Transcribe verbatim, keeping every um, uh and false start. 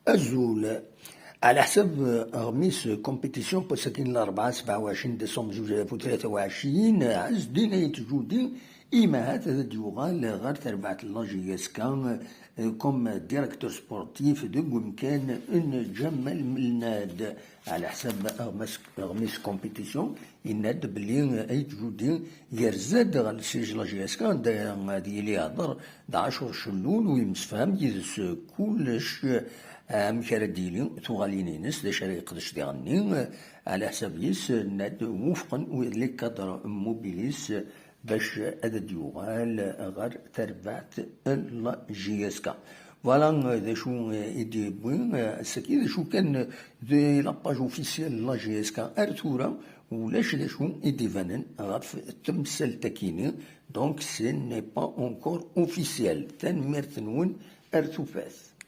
Azul. Ɛla ḥsab aɣmis compétition n wass-agi n larebɛa sebɛa u ɛecrin décembre zuǧ alaf u tlata u ɛecrin, Ɛezdin Ayt Judi, imahat ad d-yuɣal ɣer terbaɛt n la J S K, eh, comme directeur sportif deg umkan n Ǧamal Melnad. Ɛla ḥsab aɣmis, aɣmis compétition, yenna-d belli Ayt Judi yerza-d ɣer le siège n la J S K, anda ad yili ihder d Ɛacur Cellul, u yemsefham yid-s kullec, amek ara d-yili tuɣalin-ines, d acu ara yeqdec diɣenni. Ɛla ḥsab-is, nna-d wufqen les cadres mobilis bac ad d-yuɣal ɣer terbaɛt n la J S K. Voilà, d acu i d-yewwi, ass-agi d acu kan di la page officielle n la J S K ar tura, ulac d acu i d-ibanen ɣef temsalt-akini. Donc, ce n'est pas encore officiel. Tanemmirt-nwen, ar tufat.